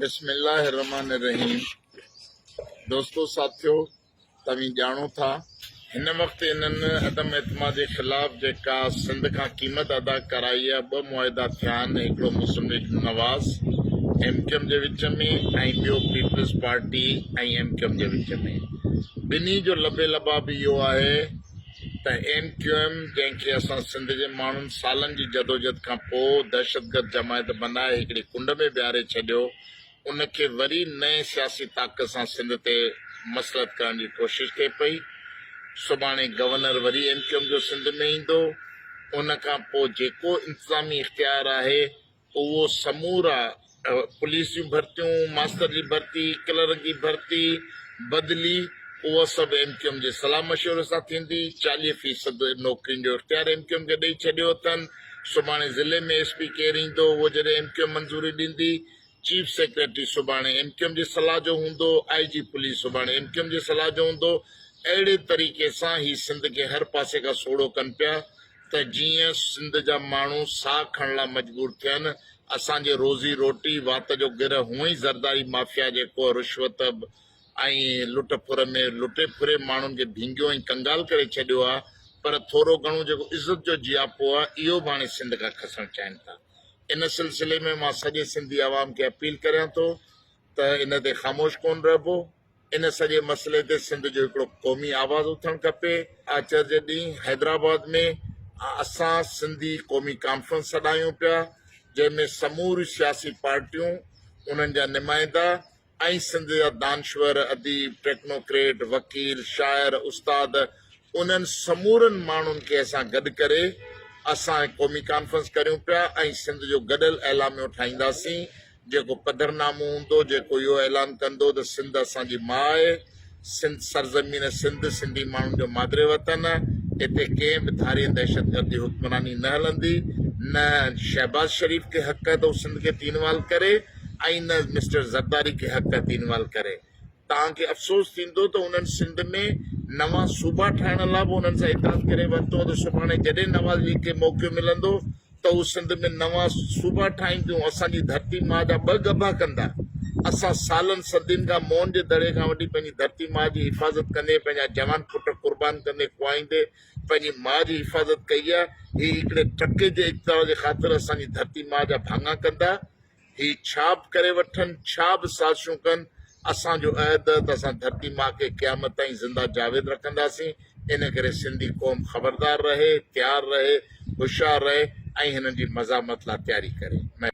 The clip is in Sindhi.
بسم الله الرحمن الرحيم دوستو ساٿيو توهين ڄاڻو ٿا هن وقت انهن عدم اعتماد جي خلاف جيڪا سنڌ کان قيمت ادا ڪرائي آهي ٻه معاهدا ٿيا آهن هڪڙو Muslim League Nawaz M Q M جي وچ ۾ ۽ ٻيو Peoples Party ۽ M Q M جي وچ ۾ ٻنهي جو لب لباب اهو آهي ته ايم ڪيو ايم جنهن کي اسان سنڌ جي ماڻهن سالن جي جدوجھد کان پوء دهشتگرد جماعت بنائي هڪڙي ڪنڊ ۾ بيهاري ڇڏيو ان کي وري نئين سياسي طاقت سان سنڌ تي مسلط ڪرڻ جي ڪوشش ٿئي پئي. سڀاڻي گورنر وري ايم ڪيو ايم جو سنڌ ۾ ايندو ان کان پوء جيڪو انتظامي اختيار آهي اهو سمورا پوليس جون ڀرتيون، ماستر جي ڀرتي، ڪلرڪ جي ڀرتي، بدلي اها سڀ ايم ڪيو ايم جي صلاح مشوري سان ٿيندي، 40 فيصد نوڪرين جو اختيار ايم ڪيو ايم کي ڏئي ڇڏيو اٿن، سڀاڻي ضلعي ۾ ايس پي ڪير ايندو اهو جڏهن ايم ڪيو ايم منظوري ڏيندي، چيف سيڪريٽري سڀاڻي ايم ڪيو ايم جي صلاح جو هوندو، آء جي پوليس سڀاڻي ايم ڪيو ايم جي صلاح جو هوندو، اهڙي طريقي سان هي سنڌ کي هر پاسي کان سوڙهو ڪن پيا. ته جيئن سنڌ جا ماڻهو ساهه کڻڻ لاء مجبور ٿين، اسان جي روزي روٽي، وات جو گرهه هونئن ئي زرداري مافيا جي ڪوهه رشوت ۽ لٽ ڦر ۾ لٽي ڦري ماڻهن کي ڀينگيو ۽ ڪنگال ڪري ڇڏيو آهي پر ٿورو گهڻو جيڪو عزت جو جياپو آهي اهو به هاڻي سنڌ کان کسڻ چاهين ٿا. ان سلسلي ۾ مان سڄي سنڌي عوام کي اپيل ڪريان ٿو ته ان تي خاموش ڪونه رهبو. ان سڄي مسئلي تي سنڌ جو هڪڙو قومي آواز اٿڻ کپي. آچر جي ڏينهن حيدرآباد ۾ اسان سنڌي قومي ڪانفرنس سڏايون پيا، جنهن ۾ سموريون سياسي پارٽيون، انهن جا نمائندا ۽ سنڌ جا دانشور، اديب، ٽيڪنوڪريٽ، وڪيل، شاعر، استاد انهن سمورن ماڻهن کي اسان گڏ ڪري اسان قومي ڪانفرنس ڪريون پيا ۽ سنڌ جو گڏيل اعلاميو ٺاهينداسين. جيڪو پڌرنامو هوندو، جيڪو اهو اعلان ڪندو ته سنڌ اسان جي ماء آهي، سنڌ سرزمين سنڌ سنڌي ماڻهن جو مادري وطن آهي، اتي ڪنهن به ڌارئين دهشتگرد جي حڪمراني نه هلندي، نه شهباز شريف کي حق آهي ته هو سنڌ کي تينوال ڪري ۽ نه مسٽر زرداري کي حق آهي تينوال ڪري. توهان کي افسوس ٿيندو ته انهن سنڌ ۾ نوان صوبا ٺاهڻ لاء به انهن سان اتحاد ڪري ورتو ته سڀاڻي جڏهن نواز ليگ کي موقعو ملندو ته هو سنڌ ۾ نوان صوبا ٺاهينديون اسان جي ڌرتي ماء جا ٻه ڳڀا ڪندا. اسان سالن صدين کان موهن جي دڙي کان وٺي پنهنجي ڌرتي ماء جي حفاظت ڪندي پنهنجا جوان پٽ قربان ڪندي ڪهائيندي پنهنجي ماء جي حفاظت ڪئي آهي. هي هڪڙي ٽڪي جي اقتدار جي خاطر اسان جي ڌرتي ماء جا ڀاڱا ڪندا. هي ڇا به ڪري وٺن، ڇا به سازشون ڪن، اسان جو عهد ته اسان ڌرتي ماء کي قيامت تائين زنده جاويد رکنداسين، ان ڪري سنڌي قوم خبردار رهي، تيار رهي، هوشيار رهي ۽ هنن جي مزاحمت لاء تياري ڪري.